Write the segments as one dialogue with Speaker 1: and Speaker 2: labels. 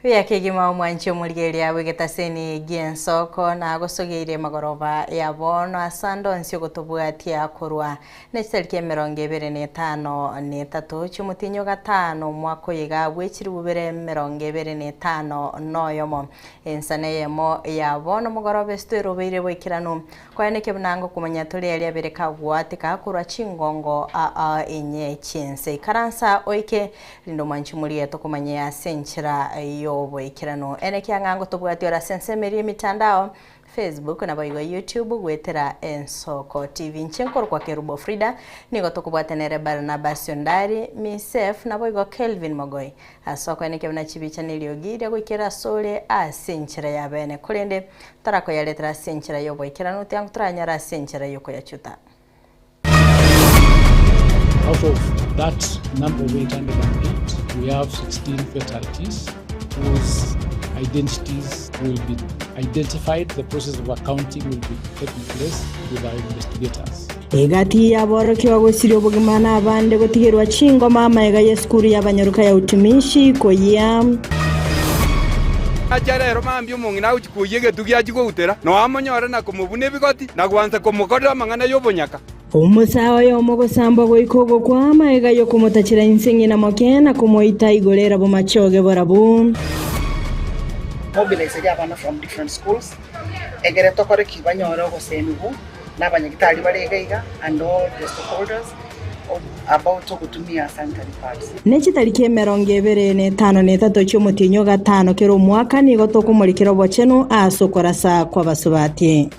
Speaker 1: Buya kegima omwanchi omorigereria bw'egetaseni gi'ensoko nagosogeire magoroba ya bono ase ande onsi ogotobwatia korwa ne chitariki emerongo ebere na etano na etato chi'omotienyi o gatano omwaka oyo iga bw'echilifu bibere emerongo ebere na etano na oyomo. Ensana eyemo ya bono mogoroba ase twerobeire boikeranu Koeneke buna ngokomanya tore aria abere kagoateka korwa chingongo aa inye chi'ense. Ikaransa oike, rinde omwanchi moria tokomanye ase enchera y'oboikeranu. Enekia ng'a ngotobwati ore ase ensemo eria y'emitandao, Facebook naboigo YouTube goetera Ensoko TV. Inche nkorokwa Kerubo Frida, nigo tokobwate nere Barnabas Ondari, Misef naboigo Kelvin Mogoi. Ase okoenekia buna chibicha neriogi riria goikera asore ase enchera y'abeene, korende Torakoyaretera ase enchera y'oboikeranu, tiango toranyare ase enchera y'okoyachuta.
Speaker 2: Out of that number of 808, we have 16 fatalities whose identities will be identified. The process of accounting will be taking place with our investigators.
Speaker 3: Egati y'aborokigwa gosiria obogima na abande gotigerwa chingoma amaega y'esukuru y'abanyaruka ya Utumishi koyia.
Speaker 4: Acha rero mambia omong'ina agochia koyia egetugi achie goutera, noa amonyore na komobuna ebigoti, na gwansa komokorera amang'ana y'obonyaka.
Speaker 3: Omosae oyomo gosambwa goika ogokwa amaega y'okomotachera inse ng'ina moke na komoita igoro erabo machoge borabu.
Speaker 5: Mobilize abana from different schools egere tokore ki banyore ogosemigwa. na abanyagitari bare iga iga and all the stakeholders about ogotumia sanitary pads.
Speaker 3: Ne chitariki emerongo ebere na etano na etato chi'omotienyi o gatano kera omwaka nigo tokomorikera obochenu ase okorasa kw'abasubati.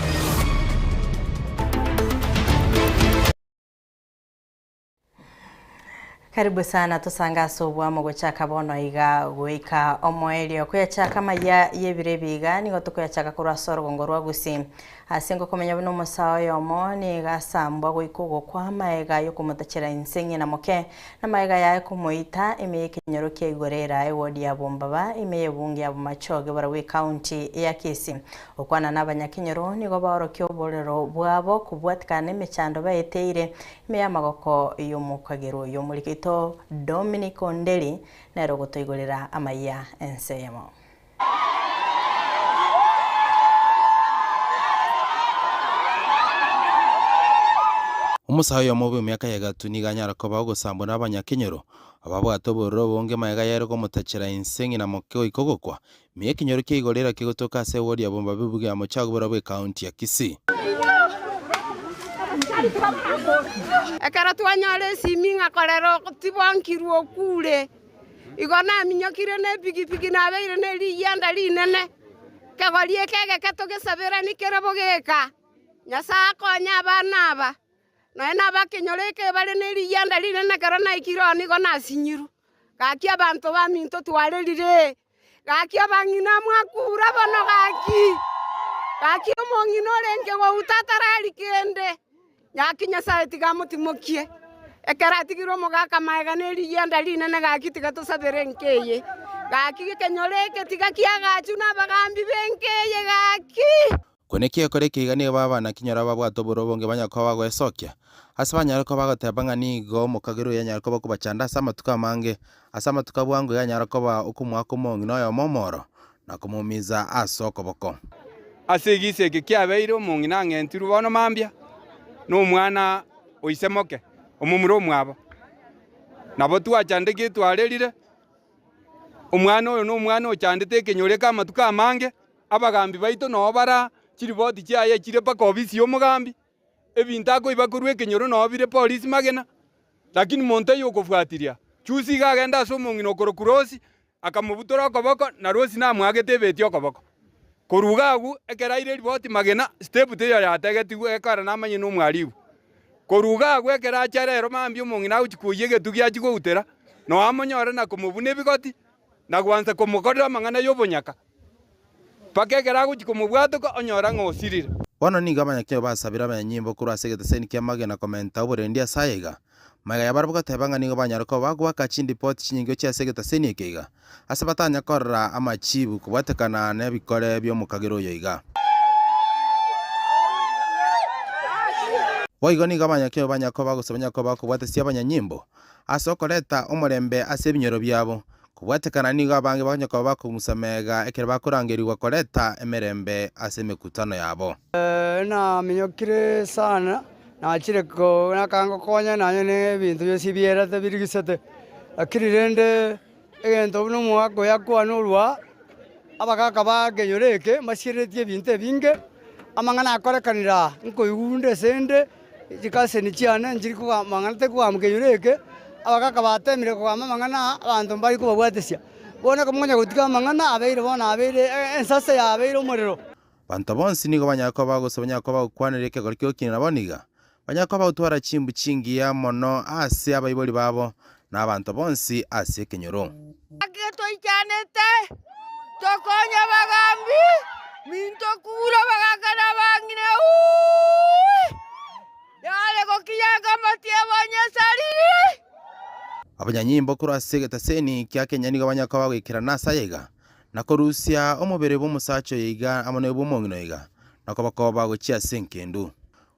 Speaker 1: Karibu sana tosange ase obwamo gochaka bono iga goika omoerio. Koyachaka amaya y'ebiro ebi iga nigo tokoyachaka korwa ase orogongo rwa Gusii. Ase ngokomenya buna omosae oyomo nigo asambwa goika ogokwa amaega y'okomotachera inse ng'ina moke na amaega yaye komoita ime y'ekenyoro kia Igorera ewodi ya Bombaba ime y'ebunge ya Bomachoge barabwo ecounty ya Kisii. Gokwana n'abanyakenyoro nigo baorokia oborero bwabo kobwatikana nemechando baeteire Ime y'amagoko y'omokagera oyo omorikito Dominic Onderi nere ogotoigorera amayia ense eyemo.
Speaker 6: Omosae oyomo bw'emiaka ya egatu nigo anyara koba ogosambwa nabanyakenyoro, ababwate obororo obonge magega yaye komotachera inse ng'ina moke goika ogokwa, Ime y'ekenyoro kia igoro kegotoka ase ewodi ya Bombabi Buge amo Chagubora bw'Ekaunti ya Kisii.
Speaker 7: Ekero twanyora esimi ng'a korera tibonkirwe okure, igo naminyokire nepigipigi nabeire ne riyianda rinene, kegori eke egeke togesaberanie kere bogeka. Nyasae akonye abana aba, nonya nabakenyoro eke bare ne riyianda rinene ekero naikire oo nigo nasinyirwe. Gaki abanto baminto twarerire, gaki abang'ina mwakura bono gaki, gaki omong'ina orenge gouta atarari kende, gaki Nyasae tiga amotimokie, ekero atigire omogaka magega ne rigianda rinene gaki tiga tosabere enka eye, gaki ekenyoro eke tiga kiagachwe na abagambi b'enka eye gaki.
Speaker 6: Kone kiekora ekeiga nigo baba nakinyora babwate obororo obonge banyare koba bagoesokia, ase banyare koba bagoteba ng'a nigo omokagera oyo anyare koba okobachanda ase amatuko amange, ase amatuko a bwango iga anyare koba okomoaka omong'ina oyomo omoro, na komoumiza ase okoboko.
Speaker 4: Ase egisa eke kiabeire omong'ina ang'entirwe bono mambia, na omwana o ise moke, omomura omwabo. Nabo twachandekire twarerire, omwana oyo nomwana ochandete ekenyoro eke amatuko amange. Abagambi baito nao bara chiripoti chiaye chire mpaka ofisi y'omogambi, ebinto akoiba korwa ekenyoro nao bire polisi magena, lakini monto oyo okofuatiria chusi iga agenda ase omong'ina okorokwa Rosi, akamobutora okoboko na Rosi namoagete ebeti okoboko. Korwa iga agwo ekero aire eripoti magena, step teiyo yategetigwe ekero namanye nomwaribu. Korwa iga agwo ekero acha rero mambia omong'ina agochia koyia egetugi achie goutera, noo amonyore na komobuna ebigoti, na gwansa komokorera amang'ana y'obonyaka. Mpaka ekero agochia komobwatoka onyora ng'a osirire.
Speaker 6: Bono nigo abanyakenyoro basabire abanyanyimbo korwa ase egeteseni ki'amagena komenta oborendi ase aya iga. Magega ya barabwo goteba ng'a nigo banyare koba bagoaka chindipoti chinyinge chia ase egeteseni eke iga, ase batanya korora amachibu kobwatekana nebikore bi'omokagera oyo iga. Boigo nigo abanyakenyoro banyare koba bagosaba nyare koba bakobwatesia abanyanyimbo ase okoreta omorembe ase ebinyoro biabo. Kobwatekana nigo abange bakonya koba bakong'usa mega ekero bakorangerigwa koreta emerembe ase emekutano yabo.
Speaker 8: Naminyokire sana, nachire ko nakangokonya nonye na ebinto bionsi bierete birigisete, lakini rende egento buna omogaka oyo akwane orwa, abagaka ba ekenyoro eke mbasiereretie ebinto ebinge, amang'ana akorekanire aa, nkoigwa nde ase ende, chikaseni chiane nchiri kogamba amang'ana tari kogamba ekenyoro eke, abagaka batemire kogamba amang'ana aa, abanto mbari kobabwatesia. Bono ekero mokonya gotiga amang'ana abeire bono abeire ensase yabeire omorero.
Speaker 6: Abanto bonsi nigo banyare koba gose banyare koba bagokwaneria ekegori ki'ogokina nabo niga banyare koba bagotwara chimbu chingiya mono ase abaibori babo na abanto bonsi ase ekenyoro.
Speaker 7: Gaki toichanete, tokonye abagambi, minto kure abagaka na abang'ina uuii! Yare gokinyanga amatiebo onyesariri.
Speaker 6: Abanyanyimbo korwa ase egetaseni kia Kenya nigo banyare koba bagoikerana ase aya iga, na korusia omobere bw'omosacha oyo iga amo noyo bw'omong'ina oyo iga, na kobakoba gochia ase engendu.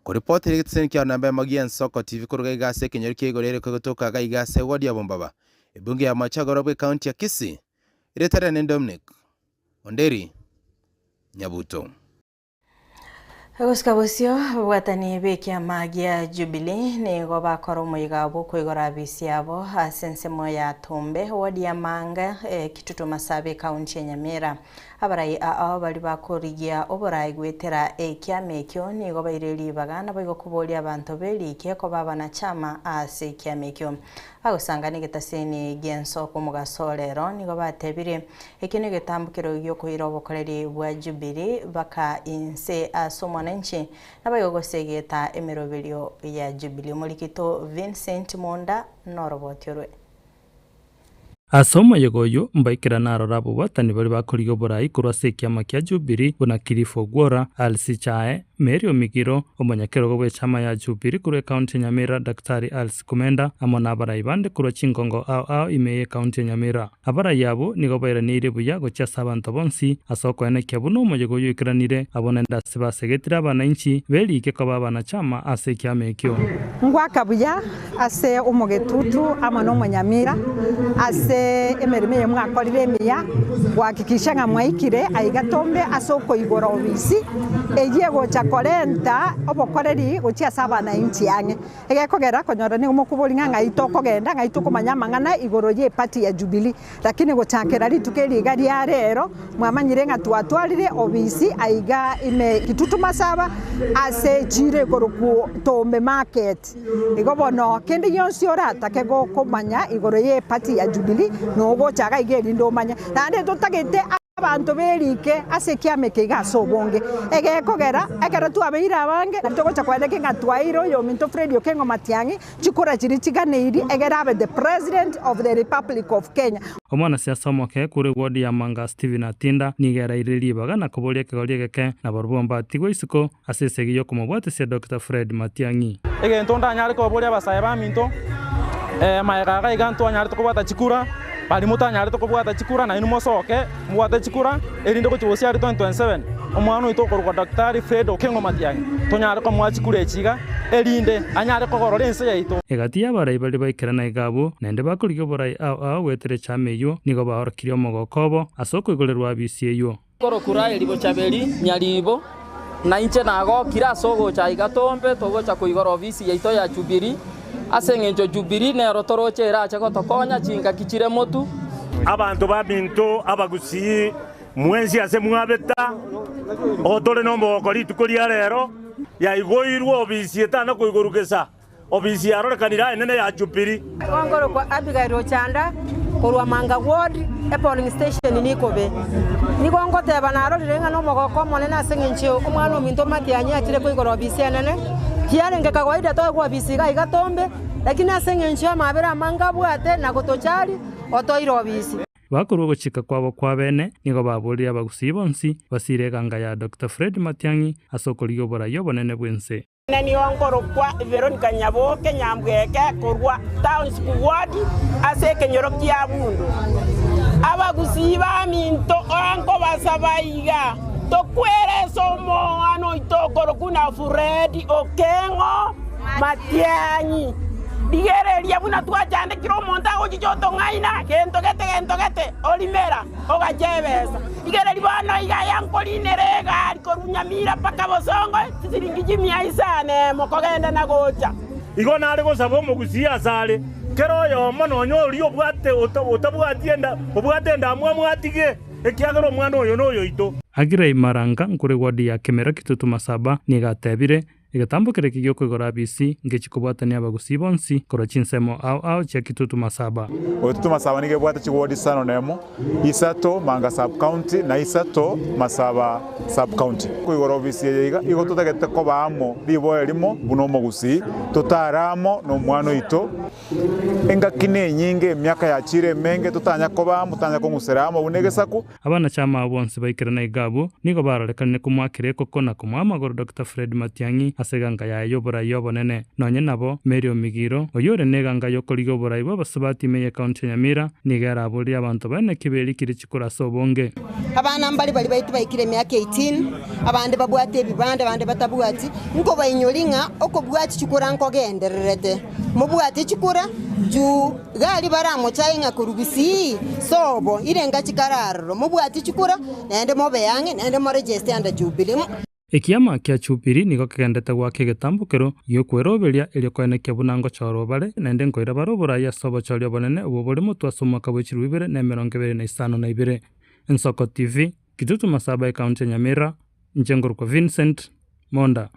Speaker 6: Koripotera egetaseni kia Namba Emo gi'Ensoko TV korwa gaiga ase ekenyoro kia igoro ere kogotoka gaiga ase ewodi ya Bombaba, ebunge ya Machagoro bw'ecounty ya Kisii, erieta riane Dominic Onderi Nyabuto.
Speaker 1: Gosika bosio, ababwatani b'ekiama gia Jubilee nigo bakora omoyega bw'okoigora abisi yabo ase ensemo ya Tombe, ward ya Manga, Kitutu Masabi, ekaunti ya Nyamira. Abarai ao baria bakorigia oborai goetera ekiama ekio nigo baire ribaga naboigo koboria abanto b'erike koba abanachama ase ekiama ekio. Bagosangana egetaseni gi'ensoko omogaso o rero nigo batebire, Ekio negetambokero gi'okoira obokoreri bwa Jubili baka inse ase omwananchi, naboigo gosegeta emeroberio ya Jubili. Omorikito Vincent Monda noroboti orwe.
Speaker 9: Ase omoyega oyio mbaikerane aroro abobwatani baria bakorigia oborai korwa ase ekiama kia Jubili buna Cliff Ogwora, Alice Chae, Mary Omigiro, omonyakerogo bw'echama ya Jubilee korwa ekaunti ya Nyamira Daktari Alice Kumenda amo nabarai bande korwa chingongo ao ao ime y'ekaunti ya Nyamira. Abarai abwo nigo bairaneirie buya gochia ase abanto bonsi ase okoenekia buna omoyega oyio oikeranire, abwo naende ase basegetire abanainchi beriike koba abanachama ase ekiama ekio.
Speaker 10: Ngwaka buya ase omogetutu amo nomonyamira ase emeremo eye mwakorire emiya, gohakikisha ng'a mwaikire aiga tombe ase okoigora obisi eyio egocha korenta obokoreri gochia ase abanainchi ang'e. Egekogera konyora nigo mokoboria ng'a ng'ai tokogenda, ng'ai tokomanya amang'ana igoro y'eparty ya Jubilee. Lakini gochakera rituko eri iga ria rero, mwamanyire ng'a twatwarire obisi aiga ime Kitutu Masaba ase echiro ekorokwa Tombe Market. Igo bono kende gionsi oratake gokomanya igoro y'eparty ya Jubilee nogocha iga iga erinde omanye. Naende totagete abanto berike ase ekiama eke iga ase obonge, egekogera ekero twabeire abange togocha kwaneka ng'a twaeire oyominto Fred Okengo Matiang'i Chikura chiria chiganeiri egere abe the President of the Republic of Kenya.
Speaker 9: Omwanasiasa omoke korwa eward ya Manga Stephen Atinda nigo eraire ribaga na koboria ekegori egeke na barobwo mbatigwe isiko ase esegi yokomobwatisia Doctor Fred Matiang'i.
Speaker 11: Egento ndanyare koboria abasae baminto, magega iga iga ntwanyarete kobwata chikura, baria motanyarete kobwata chikura nainwe mosoke mobwate chikura, erinde gochia gosiaria 2027, omwana oito okorokwa Daktari Fred Okengo Matiang'i tonyare komoa chikura echi iga, erinde anyare kogorora ense yaito.
Speaker 9: Egati y'abarai baria baikerana iga abwo, naende bakorigia oborai ao ao goetera echama eyio, nigo baorokirie omogoko obo ase okoigorerwa abisi eyio.
Speaker 12: Korokwa Raeli Bochaberi Nyaribo, na inche nagokire ase ogocha aiga tombe togocha koigora ofisi yaito ya Jubilee, ase engencho Jubilee nero toroche erache gotokonya chingaki chire motu.
Speaker 13: Abanto baminto abagusii mwensi ase mwabeta, otore nomogoko rituko ria rero, yaigoirwe obisi etana koigorwa gesa. Obisi yarorekanire enene ya Jubili.
Speaker 7: Nkorokwa Abigail Ochanda korwa Manga Ward, epolling station Nikobe. Nigo ngoteba narorire ng'a nomogoko omonene ase eng'encho omwana ominto Matiang'i achire koigora obisi enene. Tiarenge kawaida toegwe obisi iga iga tombe, lakini ase eng'encho y'amabera amange abwate na gotochari, otoire obisi.
Speaker 9: Bakorwa ogochika kwabo kwa bene, nigo baboorire abagusii bonsi basiire eganga ya Doctor Fred Matiang'i ase okorigia oborai obonene bw'ense.
Speaker 14: Inee nigo nkorokwa Veronica Nyaboke Nyambweke korwa Township Ward ase ekenyoro kia Bundu. Abagusii baminto nkobasaba iga, tokwerese omwana oito okorokwa na Fred Okengo Matiang'i. Rigereria buna twachandekire omonto agochicha otong'aina, gento gete, gento gete, orimera, ogacha ebesa. Rigereria bono iga aya nkorinera egari korwa Nyamira mpaka Bosongo, chisiringi chimia isano emo kogenda na gocha.
Speaker 13: Igo nare gosaba omogusii asare, kera oyomo nonya oria obwate otabwati enda, obwate endamwamu atige, ekiagera omwana oyo noyoito.
Speaker 9: Aggrey Maranga nkore ward ya Kemera Kitutu Masaba nigo atebire, Egetambo keria kigi'okoigora abisi ngechi kobwatania abagusii bonsi korwa chinsemo ao ao chia Kitutu Masaba.
Speaker 15: Kitutu Masaba nigo ebwate chiwodi isano nemo, isato Manga Sub-county na isato Masaba Sub-county. Koigora ofisi eye iga, igo totagete koba amo riboa erimo buna omogusii, totare amo nomwana oito. Engaki nenyinge, emiaka yachire emenge, totanya koba amo, totanya kong'usera amo buna egesaku.
Speaker 9: Abanachama abo bonsi baikerana iga abwo, nigo barorekanire komoakera ekoko na komoa amagoro Doctor Fred Matiang'i ase eganga yaye y'oborai obonene. Nonye nabo, Mary Omigiro, oyio ore neganga y'okorigia oborai bw'abasubati ime y'ecounty ya Nyamira, nigo eraborie abanto baye naki berikire chikura ase obonge.
Speaker 16: Abana mbare baria baito baikire emiaka 18, abande babwate ebibande, abande batabwati, nkobainyori ng'a okobwati chikura nkogendererete. Mobwate chikura juu gari baramochaye ng'a korwa gusii sobo irenga chikare aroro. Mobwate chikura naende mobe ang'e naende moregeste under Jubilee.
Speaker 9: Ekiama kia Jubilee nigo kegendete goaka egetambokero gi'okweroberia erio koenekia buna ngochorwa bare naende nkoira bare oborai ase obochori obonene obwo bore motwe ase omwaka bwe chilifu ibere na emerongo ebere na isano na ibere. Ensoko TV, Kitutu Masaba Ecounty ya Nyamira, inche nkorokwa Vincent Monda.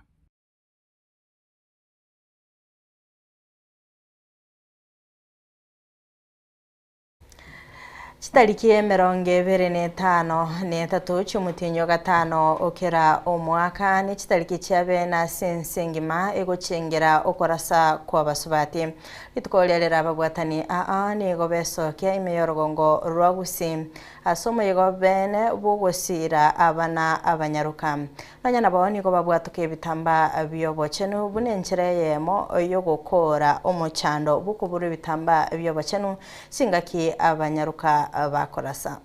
Speaker 1: Chitariki emerongo ebere na etano na etato chi'omotienyi o gatano o kera omwaka ne chitariki chiabe ase ense engima egochengera okorasa kw'abasubati. Rituko riria rirababwatani aa nigo besokia ime y'orogongo rwa Gusii ase omoyega obene bw'ogosiira abana abanyaroka. Nonya nabo nigo babwatoka ebitambaa bi'obochenu buna enchera eyemo y'ogokoora omochando bw'okoburwa ebitambaa bi'obochenu chingaki abanyaroka bakorasa.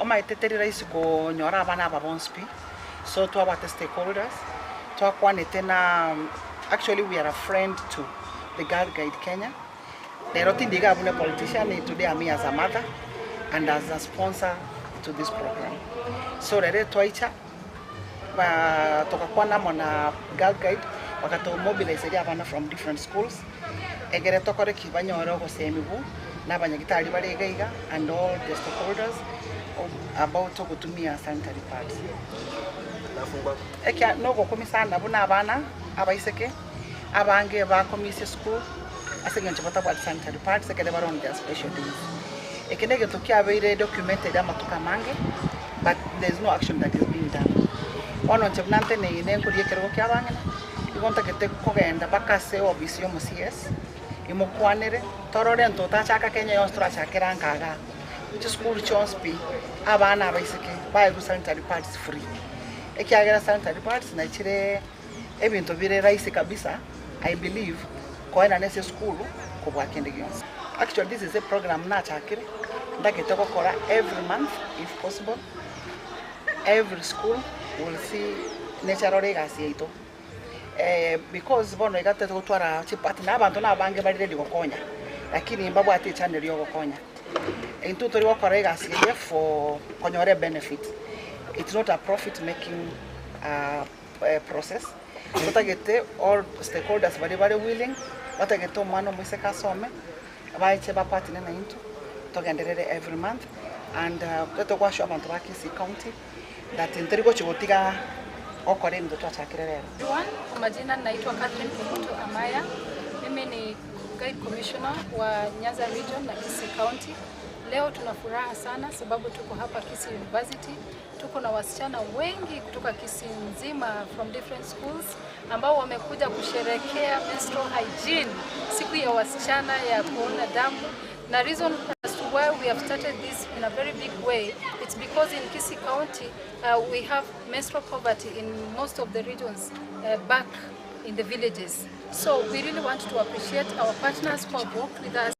Speaker 5: Omanyete teri rahisi konyora abana aba bonsi pi, so twabwate stakeholders, twakwanete na actually we are a friend to the Girl Guide Kenya, Rero tindi iga buna politician, today I'm here as a mother and as a sponsor to this program. So rero twaicha ba togakwana amo na Girl Guide bagatomobiliseria abana from different schools egere tokore ki banyore ogosemigwa na abanyagitari bare iga iga and all the stakeholders about ogotumia sanitary pads. Ekia nogokumia sana buna abana abaiseke Abange bakomisia esukuru ase engencho batabwati sanitary pads ekero bare on their special days. Eke negento kiabeire documented amatuko amange but there is no action that is being done. Bono inche buna nteneine nkoria ekerogo kia abang'ina, igo ntagete kogenda mpaka ase office ya omo CS, imokwanere, torore ntotachaka Kenya yonsi torachakere anka igaa, chisukuru chionsi pi, abana abaiseke baegwe sanitary pads free, ekiagera sanitary pads nachire. Ebinto bire rahisi kabisa I believe koenana ase esukuru kobua kende gionsi. Actually this is a program nachakire ndagete gokora every month if possible every school will see neche arore egasi yaito because bono iga togotwara chipartner abanto nabange bare ready gokonya lakini mbabwate echannel ya ogokonya. Intwe tori gokora egasi eye for konyora ebenefit it's not a profit making process, totagete all stakeholders baria bare willing, batagete omwana omoiseke asome, bache bakwatane naintwe, togenderere every month and togoassure abanto ba Kisii county that ntori gochi gotiga gokora ebinto twachakire rero.
Speaker 17: Everyone, kwa majina naitwa Catherine Kemunto Amaya. Mimi ni Guide Commissioner wa Nyanza Region na Kisii County. Leo tuna furaha sana sababu tuko hapa Kisii University. Tuko na wasichana wengi kutoka Kisii nzima from different schools ambao wamekuja kusherekea menstrual hygiene, siku ya wasichana ya kuona damu. Na reason as to why we have started this in a very big way, it's because in Kisii County uh, we have menstrual poverty in most of the regions uh, back in the villages. So we really want to appreciate our partners who have worked with us.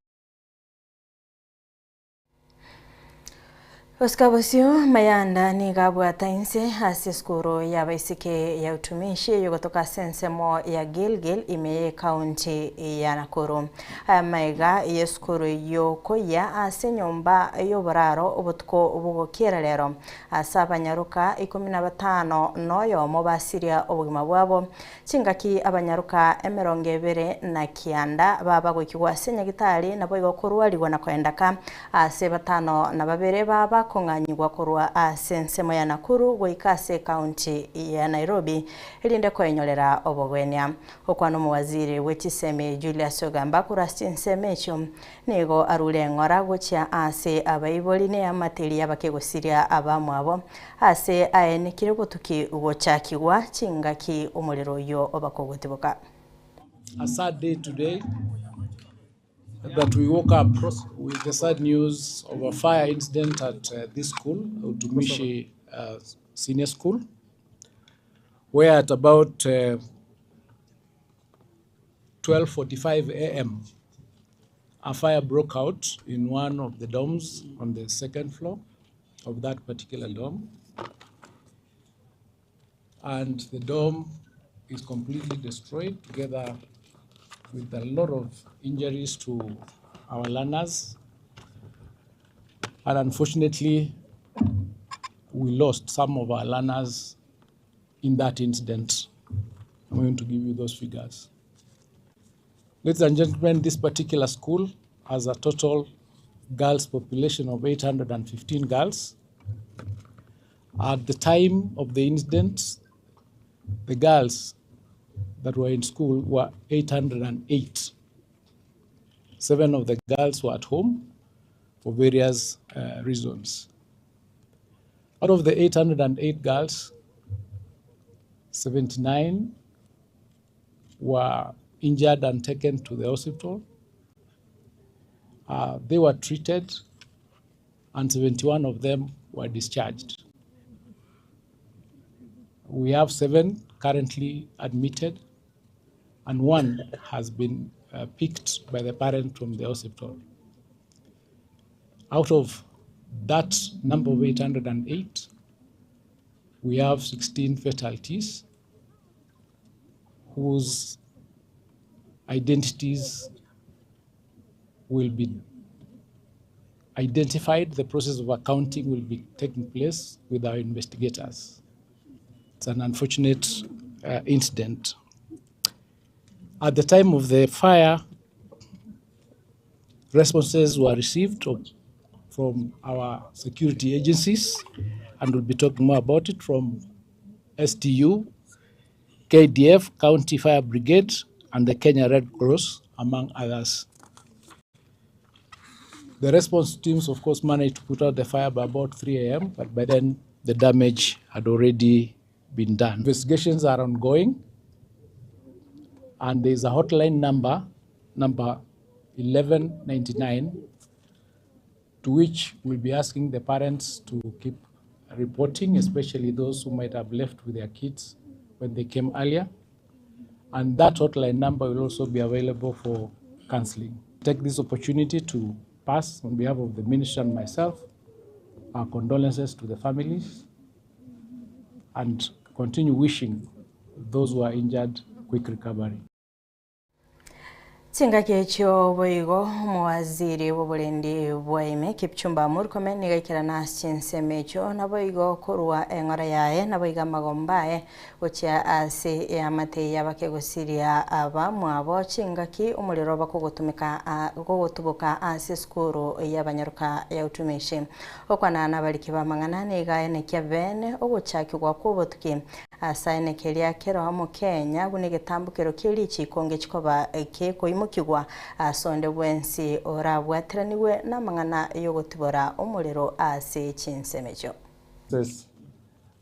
Speaker 1: Gosika bosio, Mayanda nigo abwata inse ase esukuru y'abaiseke ya Utumishi eyogotoka ase ensemo ya Gilgil ime y'ecounty ya Nakuru. Aya maiga y'esukuru eyio koyia ase enyomba y'oboraro obotuko bogokiera rero ase abanyaroka ikomi na batano noyomo basiria obogima bwabo Chingaki abanyaroka emerongo ebere na kianda baba goikigwa ase nyagitari, naboigo korwarigwa na koendaka ase batano na babere baba kong'anyigwa korwa ase ensemo ya Nakuru goika ase ekaunti ya Nairobi erinde koenyorera obogwenia. Okwana omowaziri bwe chisemi Julius Ogamba korwa ase chinsemo echio nigo arure eng'ora gochia ase abaibori ne eamate eria y'abakegosiria abamwabo Ase aenekire obotuki gochakigwa chingaki omorero oyio oba kogotiboka.
Speaker 2: A sad day today that we woke up with the sad news of a fire incident at this school, Utumishi Senior School, where at about 12:45 a.m. a fire broke out in one of the dorms on the second floor of that particular dorm. And the dorm is completely destroyed together with a lot of injuries to our learners. And unfortunately, we lost some of our learners in that incident. I'm going to give you those figures. Ladies and gentlemen, this particular school has a total girls population of 815 girls. At the time of the incident, the girls that were in school were 808. 7 of the girls were at home for various reasons. Out of the 808 girls, 79 were injured and taken to the hospital. They were treated and 71 of them were discharged. We have 7 currently admitted and 1 has been picked by the parent from the hospital. Out of that number of 808, we have 16 fatalities whose identities will be identified. The process of accounting will be taking place with our investigators. It's an unfortunate incident. At the time of the fire, responses were received from our security agencies, and we'll be talking more about it, from STU, KDF, County Fire Brigade, and the Kenya Red Cross, among others. The response teams, of course, managed to put out the fire by about 3 a.m., but by then the damage had already been done. Investigations are ongoing, and there is a hotline number, number 1199, to which we'll be asking the parents to keep reporting, especially those who might have left with their kids when they came earlier. And that hotline number will also be available for counseling. Take this opportunity to pass, on behalf of the minister and myself, our condolences to the families and continue wishing those who are injured quick recovery.
Speaker 1: Chingaki echio boigo omowaziri bw'oborendi bwa ime Kipchumba Murkomen nigo aikerana ase chinsemo echio naboigo korwa eng'ora yaye naboigo amagomba aye gochia ase eamate y'abakegosiria abamwabo chingaki omorero bakogotumeka gogotuboka ase esukuru y'abanyaroka ya Utumishi. Okwanana nabariki b'amang'ana nigo aenekia bene ogochakigwa kwa obotuki ase aenekeria kero Omokenya buna egetambokero kia richiko ngechikoba kekoimokigwa ase onde bwensi orabwateraniwe n'amang'ana yogotibora omorero ase chinsemo echio.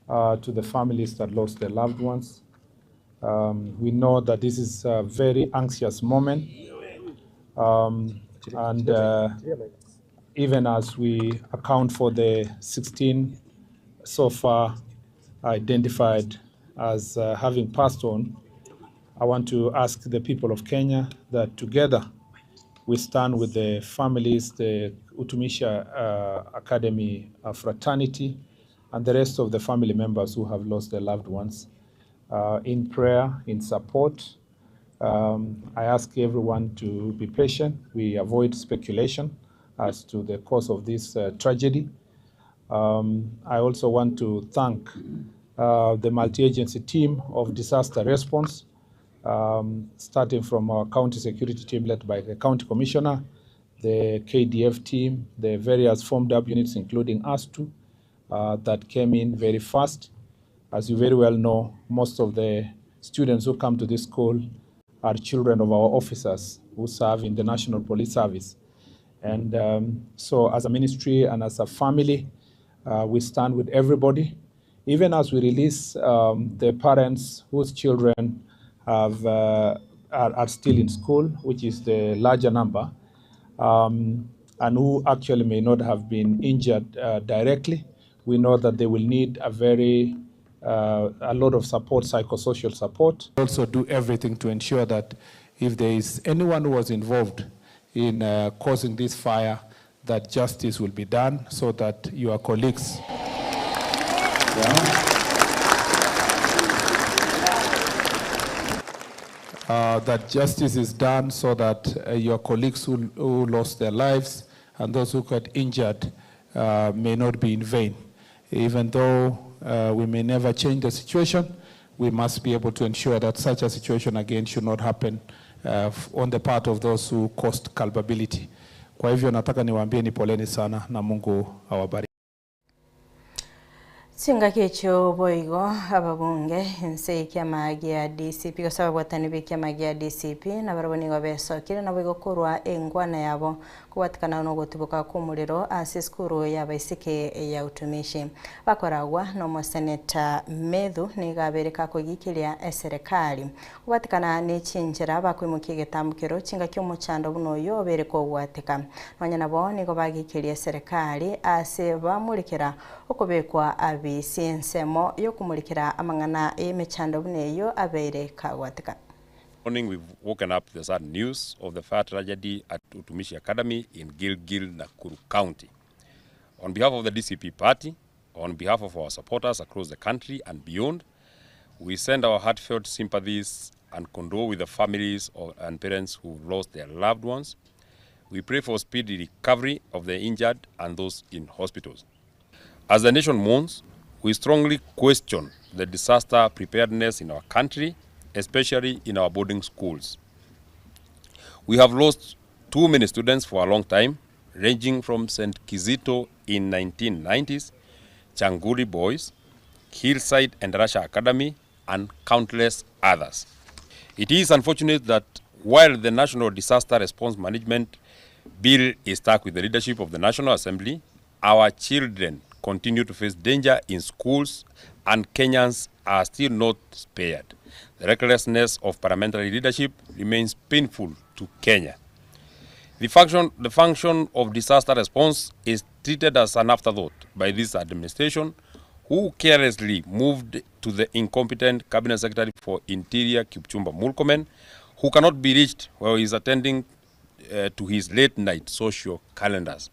Speaker 18: To the families that lost their loved ones. We know that this is a very anxious moment. And even as we account for the 16 so far identified as having passed on, I want to ask the people of Kenya that together We stand with the families, the Utumishi Academy fraternity and the rest of the family members who have lost their loved ones in prayer, in support. I ask everyone to be patient. We avoid speculation as to the cause of this tragedy. I also want to thank the multi-agency team of disaster response, starting from our county security team led by the county commissioner, the KDF team, the various formed up units including ASTU that came in very fast. As you very well know, most of the students who come to this school are children of our officers who serve in the National Police Service. And so as a ministry and as a family, we stand with everybody. Even as we release the parents whose children are still in school, which is the larger number, and who actually may not have been injured directly, we know that they will need a lot of support, psychosocial support. Also do everything to ensure that if there is anyone who was involved in causing this fire, that justice will be done so that your colleagues... That justice is done so that your colleagues who lost their lives and those who got injured may not be in vain. Even though we may never change the situation, we must be able to ensure that such a situation again should not happen on the part of those who caused culpability. Kwa hivyo nataka niwaambie ni poleni sana na Mungu awabariki.
Speaker 1: Chingaki echio boigo ababunge ense ekiama gia DCP gose ababwatani ba ekiama gia DCP nabarabwo nigo besokire nabo igo korwa engwana yabo kobwatikana na ogotuboka kwa omorero ase esukuru ya abaiseke ya utumishi. Bakoragwa na omoseneta Methu nigo abere kakogikiria eserekari kobwatikana na echinchera bakoimokia egetambukero chingaki omochando buna oyo obere kogwateka. Nonya nabo nigo bagikiria eserekari ase bamurikera okobekwa abisi ensemo yokumurikera amang'ana y'emechando buna eyo abeire kagwateka.
Speaker 19: Morning, we've woken up the sad news of the fire tragedy at Utumishi Academy in Gilgil, Nakuru County. On behalf of the DCP party, on behalf of our supporters across the country and beyond, we send our heartfelt sympathies and condole with the families and parents who lost their loved ones. We pray for speedy recovery of the injured and those in hospitals. As the nation mourns, we strongly question the disaster preparedness in our country, especially in our boarding schools. We have lost too many students for a long time, ranging from St. Kizito in 1990s, Changuri Boys, Hillside and Russia Academy, and countless others. It is unfortunate that while the National Disaster Response Management Bill is stuck with the leadership of the National Assembly, our children continue to face danger in schools and Kenyans are still not spared. The recklessness of parliamentary leadership remains painful to Kenya. The function of disaster response is treated as an afterthought by this administration, who carelessly moved to the incompetent Cabinet Secretary for Interior, Kipchumba Murkomen, who cannot be reached while he is attending to his late-night social calendars.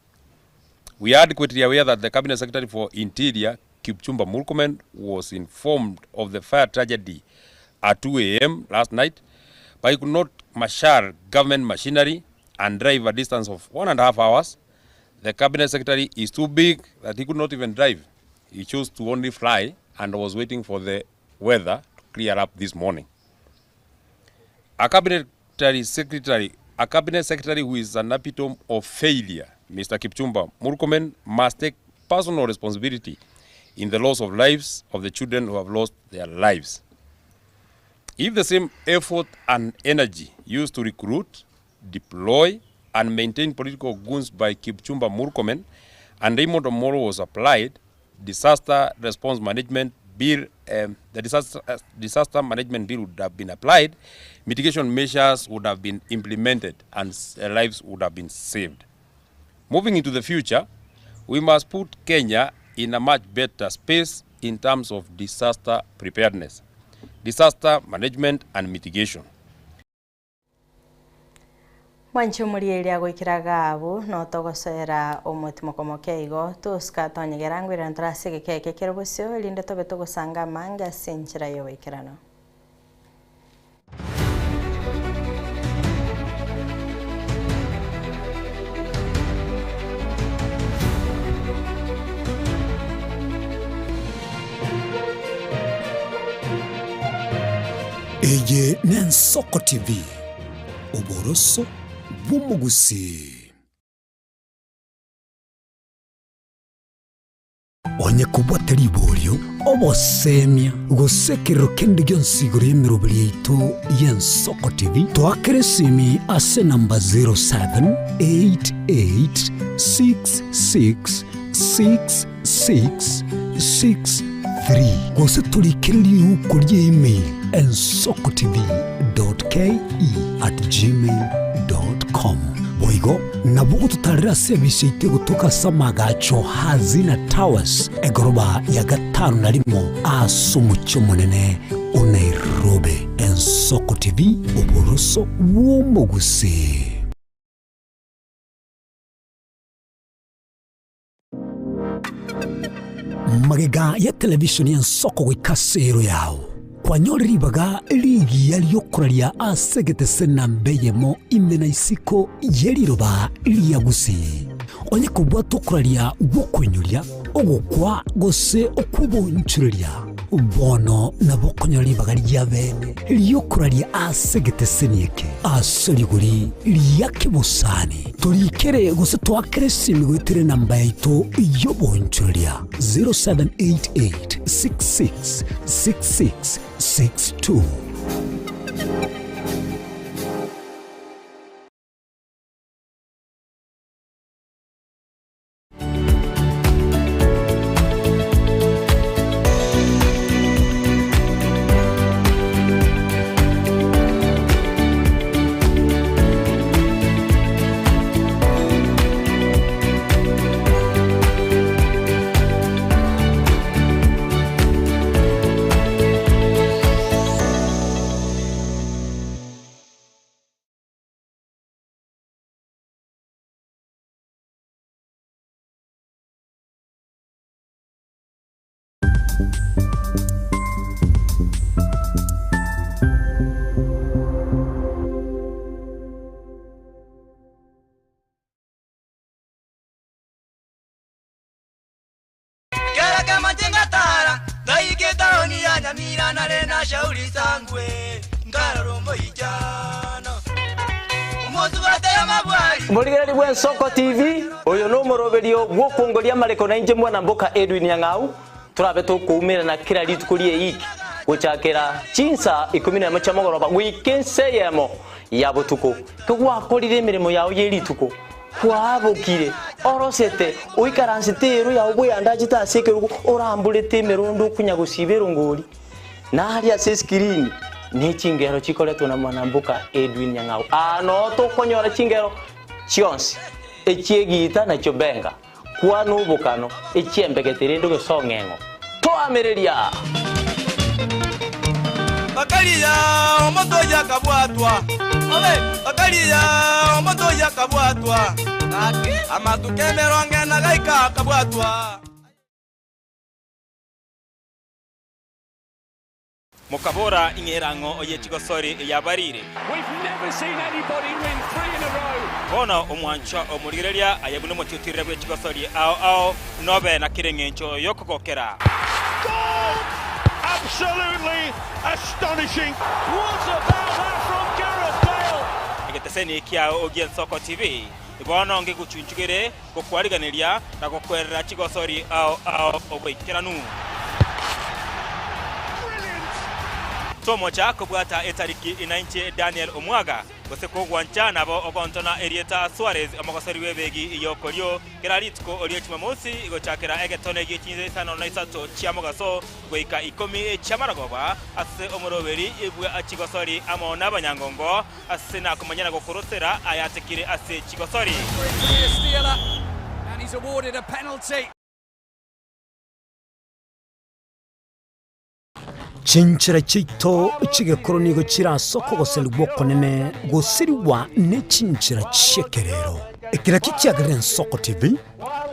Speaker 19: We are adequately aware that the Cabinet Secretary for Interior, Kipchumba Murkomen, was informed of the fire tragedy at 2 a.m. last night, but he could not marshal government machinery and drive a distance of 1.5 hours. The Cabinet Secretary is too big that he could not even drive. He chose to only fly and was waiting for the weather to clear up this morning. A cabinet secretary who is an epitome of failure, Mr. Kipchumba Murkomen, must take personal responsibility in the loss of lives of the children who have lost their lives. If the same effort and energy used to recruit, deploy, and maintain political goons by Kipchumba Murkomen and Raymond Omolo was applied, disaster response management bill, the disaster management bill would have been applied, mitigation measures would have been implemented, and lives would have been saved. Moving into the future, we must put Kenya in a much better space in terms of disaster preparedness, disaster management and mitigation.
Speaker 1: Mwanche omorieri agoikera gabu, notogosoera omotimoko moke igo, tosika tonyegera ngwirana tore ase egeka eke kere bosio, erinde tobe togosanga amange ase enchera y'oboikeranu.
Speaker 20: Eye n'Ensoko TV, oboroso bw'omogusii. Onye kobwate riborio, obosemia, gose ekerero kende gionsi igoro y'emeroberi yaito y'Ensoko TV, toakere esimi ase enamba 0788666663 gose torikere riuko rie email ensokotv.ke@gmail.com. Boigo Nabo gototarera ase ebise yaito egotoka ase amaagacho Hazina Towers, egoroba ya gatano na rimo ase omochie omonene o Nairobi. Ensoko TV, oboroso bw'omogusii. Magega ya televisheni y'ensoko goika ase ero yao, kwanyore ribaga rigiya ri'okoraria ase egetese namba eyemo ime na isiko ye riroba ria Gusii. Onye kobwate okoraria gw'okoinyoria, ogokwa gose okw'obonchoreria, Bono nabo okonyora ribaga ri'abeene ri'okoraria ase egeteseni eke ase rigori ria kebosani. Torikere gose toakere esimi goetera enamba yaito y'obonchoreria 0788 66 66 62.
Speaker 21: Kera kemo tingatara, ngaika etaoni ya Nyamira nare na Shauri Sangwe, nkarora omoichano. Omosubati amabwari.
Speaker 22: Omorigereria bw'Ensoko TV, oyo nomoroberio bw'okwongoria amareko na inche mwana mboka Edwin Nyang'au, torabe tokoumerana kera rituko ri'eiki gochakera chinsa ikomi nemo chia mogoroba goika ensa eyemo ya botuko. Kegwakorire emeremo yao ye rituko, Kwabokire, orosete, oikaransete eero yao bweyandachete ase ekerogo, oramborete emerondo okonya gosiba erongori, na aria ase esikirini ne chingero chikoretwe na mwanamboka Edwin Nyang'au. Aa noo tokonyora chingero chionsi, echi'egiita na chiobenga, kwana obokano, echi'embegete rende gose ong'eng'o. Toamereria!
Speaker 21: Bakaria omonto oyio akabwatwa, bakaria omonto oyio akabwatwa, amatuko emerongo ena gaika akabwatwa.
Speaker 23: Mokabora, Ing'era ang'o oye chigosori eyabarire? Bono omwanchwa omorigereria aye buna omotiutirire bwe chigosori ao ao, nobe na kera engencho y'okogokera. Egeteseni kiao gi'Ensoko TV bono ngegochunchugere gokwariganeria na gokwerera chigosori ao ao oboikeranu. Tomocha kobwata etariki inainche Daniel Omwaga, gose kogwancha nabo ogontona erieta Suarez omogosori bw'ebegi y'okorio kera rituko rie Jumamosi gochakera egetone gie chinsa isano na isato chia mogaso goika ikomi chi'amaragoba ase omoroberi bwa chigosori amo n'abanyangongo Ase nakomanya na gokorosera ayatekire ase chigosori.
Speaker 20: Chinchera chiaito chi'egekoro nigo chire ase okogoserigwa okonene gosirigwa ne chinchera chi'ekerero. Eki nakio kiagerire Ensoko TV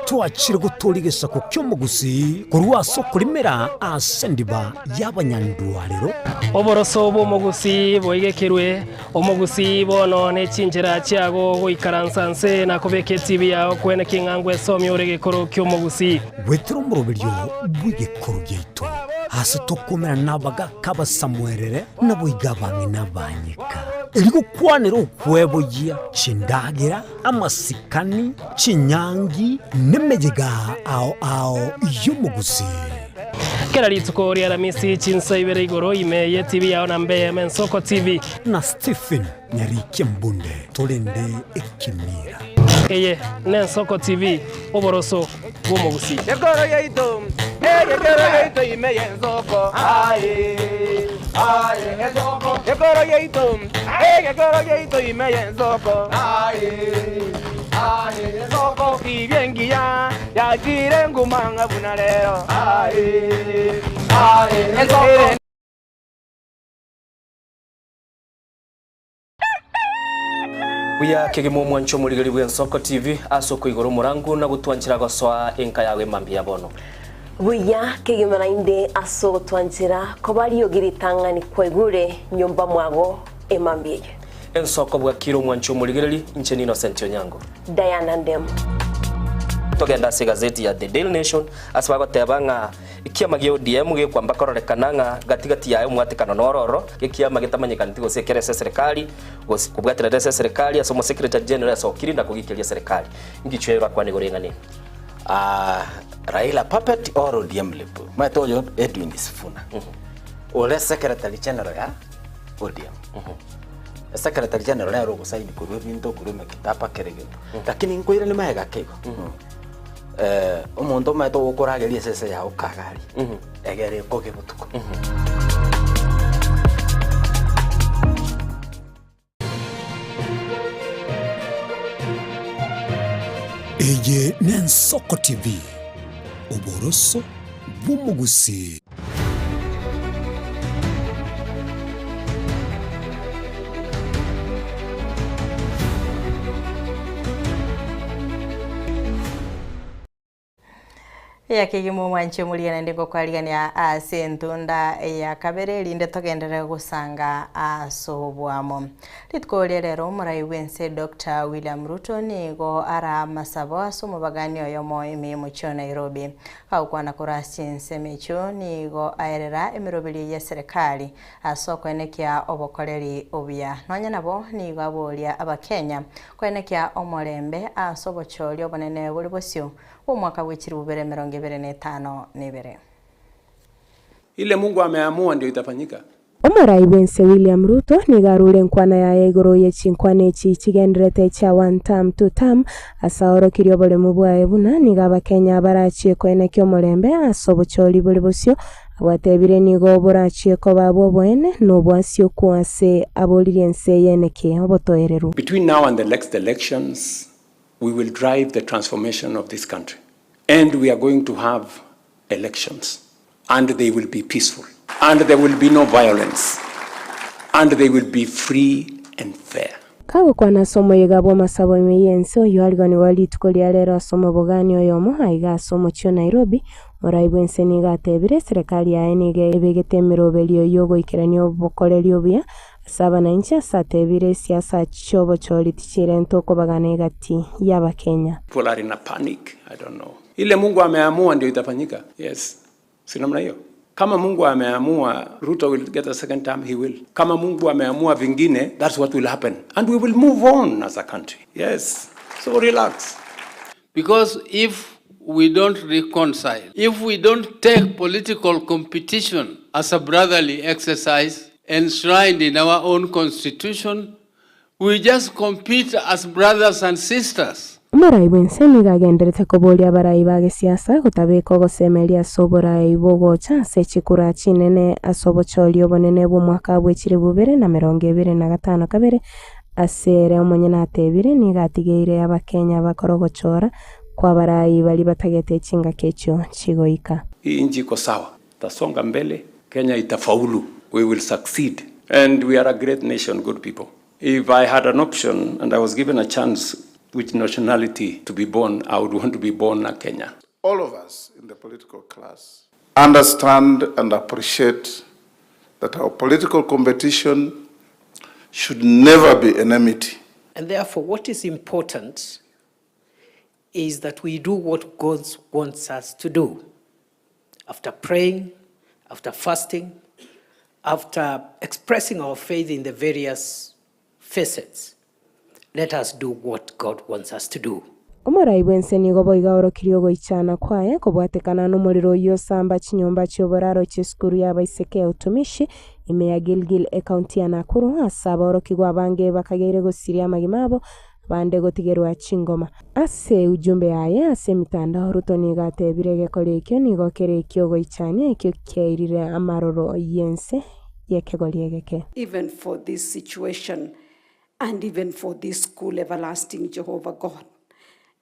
Speaker 20: twachire gotooria egesaku ki'omogusii korwa ase okorimera ase endiba y'abanyandwarero.
Speaker 3: Oboroso bw'omogusii boigekerwe, omogusii bono ne chinchera chiago goikaransa nse na kobeka etibi yao kwene king'a ngwesomia ore egekoro ki'omogusii.
Speaker 20: Goetera omoroberio bw'egekoro giaito, aase tokomerana nabagaaka abasamuerere, naboigo abang'ina abanyeka, erio gokwanera okweboyia chindagera, amasikani, chinyangi, nemeyega ao ao y'omogusii.
Speaker 3: Kera rituko ria Aramisi chinsa ibere igoro ime ye TV yao na mbe Ensoko TV.
Speaker 20: Na Stephen Nyarikia Mbunde torende ekemira.
Speaker 3: Eye n'Ensoko TV, oboroso bw'omogusii.
Speaker 21: Ekoro yaito, egekero yaito ime y'ensoko, aye, aye, ensoko. Ekoro yaito, egekero yaito ime y'ensoko, aye, aye, ensoko. Tibia engiya yachire nguma ng'a buna rero, aye, aye, ensoko.
Speaker 4: Buya kegima omwancho omorigeri bw'Ensoko TV ase okoigora omorangu na gotwanchera gosoa enka yago emambia ya bono.
Speaker 8: Buya kegima naende ase ogotwanchera koba riogi ritang'ani kwaigure nyomba mwago emambia eye.
Speaker 4: Ensoko bwakire omwancho omorigereri, inche n'Innocent Onyango.
Speaker 8: Diana Ndemo.
Speaker 4: Togende ase egazeti ya The Daily Nation ase bagoteba ng'a Ekiama gia ODM gekwamba kororekana ng'a gati gati yaye omwatekano noro oro, ekiama getamanyekaneti gose ekere ase eserekari, gose kobwaterera ase eserekari ase omosecretary general asokire na kogikeria eserekari. Inki chiaye orakwane igoro y'eng'ana eye?
Speaker 24: Raila puppet or ODM lip? Omanyete oyo Edwin Sifuna ore secretary general ya ODM. Secretary general nere ogosaini korwa ebinto korwa emekitaba kera egento. Lakini nkoirania magega ake igo. Omonto omanyete ogokorageria esese yao kagari, egere ekoge botuko.
Speaker 20: Eye n'Ensoko TV, oboroso bw'omogusii.
Speaker 1: Ya kegima omwanche omoria naende ngokwarigania ase entunda ya kabere erinde togenderere gosanga ase obwamo. Rituko ria rero omorai bw'ense Doctor William Ruto nigo ara amasabo ase omobagani oyomo ime y'omochie o Nairobi. Agokwana korwa ase chinsemo echio nigo aerera emeroberio y'eserekari ase okoenekia obokoreri obuya. Nonya nabo nigo aboria Abakenya koenekia omorembe ase obochori obonene bore bosio bw'omwaka bwe chilifu bibere emerongo ebere na etano na ebere.
Speaker 25: Ile Mungu ameamua ndio itafanyika.
Speaker 26: Omorai bw'ense William Ruto nigo arure enkwana yaye igoro ye chinkwana echi chigenderete chia one term two term ase aorokirie oboremu bwaye buna nigo abakenya barachie koenekia omorembe ase obochori bore bosio abwatebire nigo borachie koba bw'oboene na obwasioku ase aboririe ense eye eneke obotoereru.
Speaker 25: Between now and the next elections we will drive the transformation of this country and we are going to have elections and they will be peaceful and there will be no violence and they will be free and fair.
Speaker 26: Kagokwana ase omoyega bw'amasabo ime y'ense oyio ariganigwa rituko ria rero ase omobogani oyomo aiga ase omochie o Nairobi, omorai bw'ense nigo atebire eserekari yaye nigo ebegete emeroberio y'ogoikerania obokoreri obuya ase abananchi ase atebire esiasa chi'obochori tichirenta okobagana egati y'Abakenya.
Speaker 25: People are in a panic, I don't know. Ile Mungu ameamua ndio itafanyika. Yes. Si namna hiyo? Kama Mungu ameamua Ruto will get a second term, he will. Kama Mungu ameamua vingine, that's what will happen. And we will move on as a country. Yes. So relax.
Speaker 27: Because if we don't reconcile, if we don't take political competition as a brotherly exercise enshrined in our own constitution, We just compete as brothers and sisters.
Speaker 26: Omorai bw'ense nigo agenderete koboria abarai ba gesiasa gotabeka ogosemeria ase oborai bogocha ase chikura chinene ase obochori obonene bw'omwaka bwe chilifu bibere na emerongo ebere na gatano kabere ase ere omonyene atebire nigo atigeire abakenya bakore ogochora kw'abarai baria batagete chingaki echio chigoika.
Speaker 25: Hii nchi iko sawa, tutasonga mbele. Kenya itafaulu. We will succeed. And we are a great nation, good people. If I had an option and I was given a chance which nationality to be born, I would want to be born a Kenyan.
Speaker 6: All of us in the political class understand and appreciate that our political competition should never be enmity.
Speaker 7: And therefore, what is important is that we do what God wants us to do. After praying, after fasting, after expressing our faith in the various facets, let us do what God wants us to do.
Speaker 26: Omorai bw'ense nigo boigo aorokirie ogoichana kwaye kobwatekana nomorero oyio osamba chinyomba chi'oboraro chi'esukuru y'abaiseke ya Utumishi ime ya Gilgil ekaunti ya Nakuru ase abaorokigwa abange bakageire gosiria amagima abo bande gotigerwa chingoma. Ase ujumbe yaye ase emitandao Ruto nigo atebire egekora ekio nigo kere ekiogoichania ekio kiairire amaroro y'ense y'ekegori egeke.
Speaker 10: Even for this situation and even for this school, everlasting Jehovah God.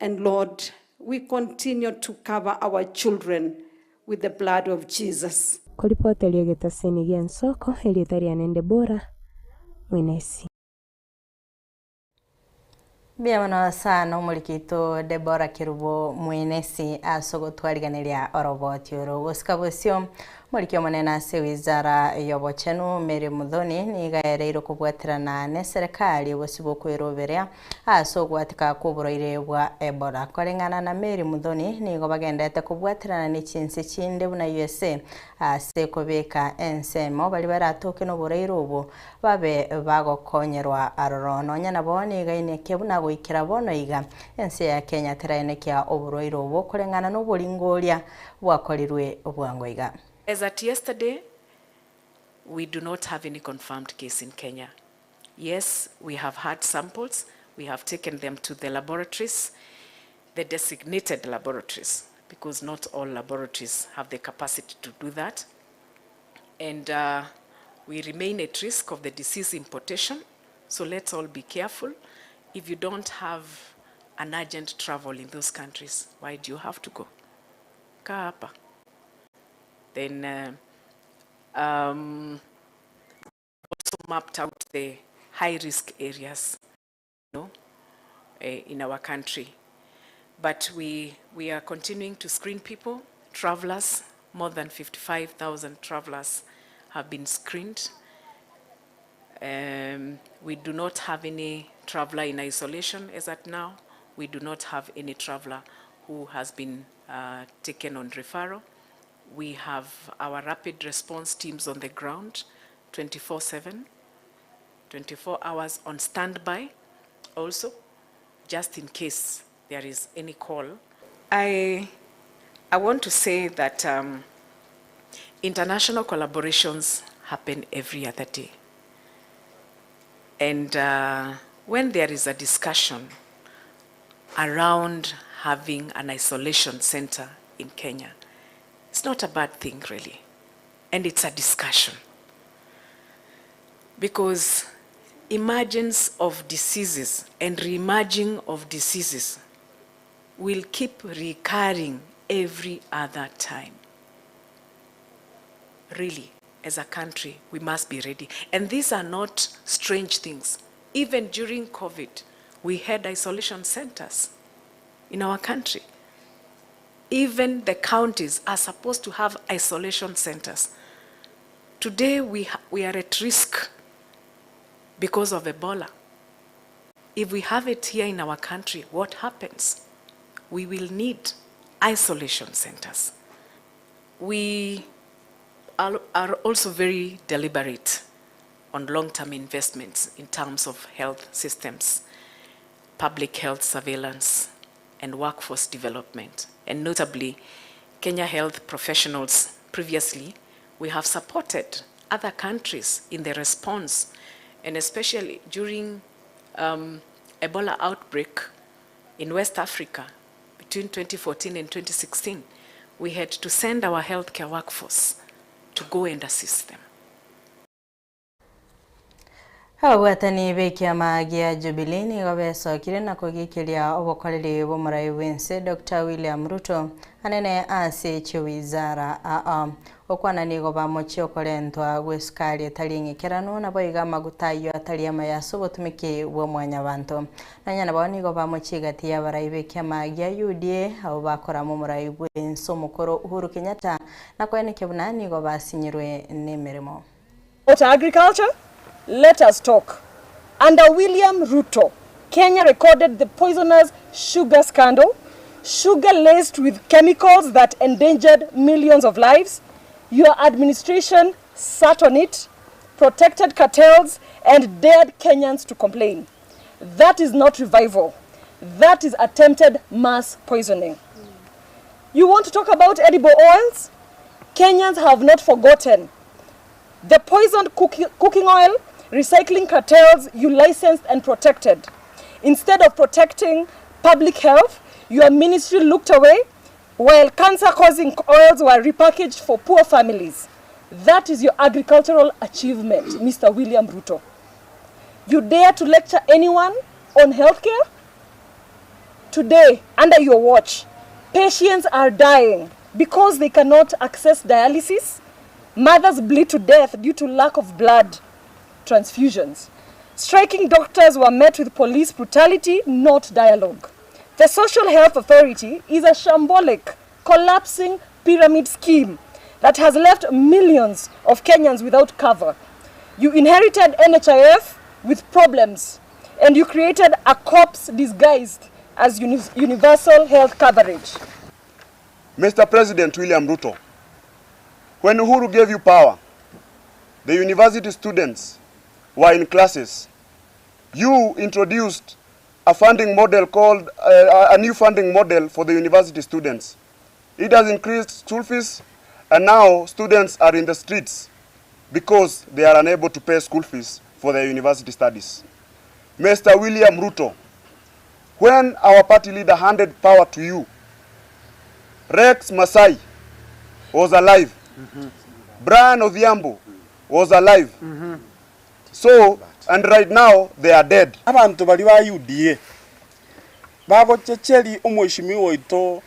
Speaker 10: And Lord, we continue to cover our children with the blood of Jesus.
Speaker 26: Koripoteria egetaseni gi'ensoko, erieta riane n'Debora Mwinesi.
Speaker 1: Mbuya mono sana omorikito Deborah Kerubo Mwenesi ase ogotwariganeria oroboti oro. Gosika bosio, omoriki omonene ase ewizara y'obochenu Mary Muthoni nigo aereire okobwaterana neserekari obosio bw'okweroberia ase ogwatika kw'oborwaire bwa Ebola. Koreng'ana na Mary Muthoni nigo bagenderete kobwaterana ne chinse chinde buna USA ase kobeka ensemo baria baratoke noborwaire obwo babe bagokonyerwa aroro. Nonya nabo nigo aineke buna goikera bono iga, ense ya Kenya teraenekia oborwaire obwo koreng'ana noboringoria bwakorirwe bwango iga.
Speaker 11: As at yesterday, we do not have any confirmed case in Kenya. Yes, we have had samples, we have taken them to the laboratories, the designated laboratories, because not all laboratories have the capacity to do that. And uh, we remain at risk of the disease importation, so let's all be careful. If you don't have an urgent travel in those countries, why do you have to go? Kaa hapa. Then uh, um, also mapped out the high risk areas you know, eh, in our country. But we, we are continuing to screen people, travelers, more than 55,000 travelers have been screened. Um, we do not have any traveler in isolation as at now. We do not have any traveler who has been uh, taken on referral. We have our rapid response teams on the ground 24 7, 24 hours on standby also, just in case there is any call. I, I want to say that um, international collaborations happen every other day. And uh, when there is a discussion around having an isolation center in Kenya, it's not a bad thing, really. And it's a discussion. Because emergence of diseases and reemerging of diseases will keep recurring every other time. Really, as a country, we must be ready. And these are not strange things. Even during COVID, we had isolation centers in our country. Even the counties are supposed to have isolation centers. Today, we, we are at risk because of Ebola. If we have it here in our country, what happens? We will need isolation centers. We are, are also very deliberate on long-term investments in terms of health systems, public health surveillance, and workforce development. And notably, Kenya health professionals previously, we have supported other countries in the response, and especially during um, Ebola outbreak in West Africa between 2014 and 2016, we had to send our healthcare workforce to go and assist them.
Speaker 1: Ababwatani b'ekiama gia Jubilee nigo besokire na kogikiria obokoreri bw'omorai bw'ense Doctor William Ruto anene ase chiwizara aa. Okwana nigo bamochie okorentwa gw'esukari etari eng'ikeranu naboigo amaguta ayio atari amaya ase obotumiki bwa mwanyabanto. Nonya nabo nigo bamochie egati y'abarai b'ekiama gia UDA abwo bakorama omorai bw'ense omokoro Uhuru Kenyatta na koenekia buna nigo basinyirwe nemeremo.
Speaker 5: About agriculture, let us talk. Under William Ruto, Kenya recorded the poisonous sugar scandal, sugar laced with chemicals that endangered millions of lives. Your administration sat on it, protected cartels, and dared Kenyans to complain. That is not revival. That is attempted mass poisoning. You want to talk about edible oils? Kenyans have not forgotten the poisoned cooking, cooking oil, recycling cartels you licensed and protected. Instead of protecting public health, your ministry looked away while cancer-causing oils were repackaged for poor families. That is your agricultural achievement, Mr. William Ruto. You dare to lecture anyone on healthcare? Today, under your watch, patients are dying because they cannot access dialysis. Mothers bleed to death due to lack of blood transfusions. Striking doctors were met with police brutality, not dialogue. The Social Health Authority is a shambolic, collapsing pyramid scheme that has left millions of Kenyans without cover. You inherited NHIF with problems, and you created a corpse disguised as uni universal health coverage.
Speaker 9: Mr. President William Ruto, when Uhuru gave you power, the university students were in classes. You introduced a funding model called, a new funding model for the university students. It has increased school fees, and now students are in the streets because they are unable to pay school fees for their university studies. Mr. William Ruto, when our party leader handed power to you, Rex Masai was alive. Brian Odhiambo was alive. So, and right now they are dead.
Speaker 12: Abanto baria ba UDA bagochecheria omweshimiwa oito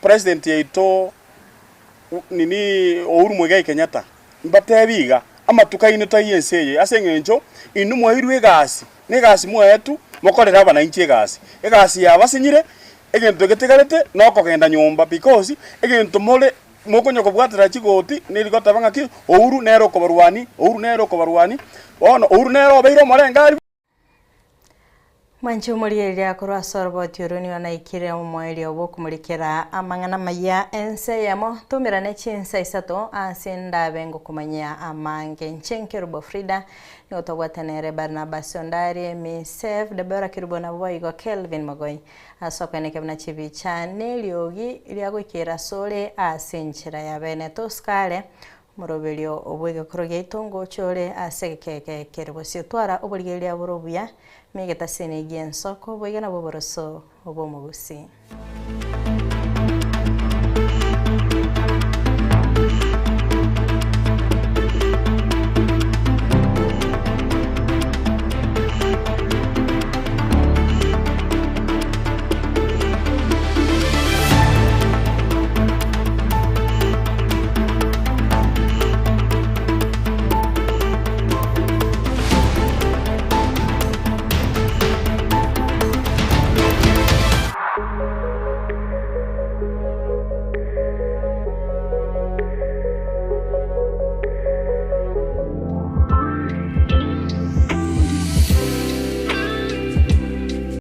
Speaker 12: president yaito nini Uhuru Muigai Kenyatta, mbatebi iga, amatuko aino taiyo ense eye ase eng'encho inwe mwaeirwe egasi, na egasi mwaetwe mokorere abananchi egasi. Egasi yabasinyire, egento getigarete nokogenda nyomba because egento more mokonya kobwatera chigoti neri goteba ng'aki Uhuru nere okobarwania, Uhuru nere okobarwania, bono Uhuru nere obeire omorengari.
Speaker 1: Mwanche omorigereria korwa ase oroboti oro nigo naikire omoerio bw'okomorikera amang'ana amaya ense eyemo toumerane chinsa isato ase ndabe ngokomanyia amange. Inche Nkerubo Frida nigo tobwate nere Barnabas Ondari, Misef, Deborah Kerubo nabo boigo Kelvin Mogoi ase okwenekio buna chibicha na eriogi riagoikera asore ase enchera ya bene tosikare omoroberio bw'egekoro giaito ngocha ore ase egekeke kere bosio twara oborigereria bore obuya megetaseni gia ensoko boiga nabo oboroso obw'omogusi.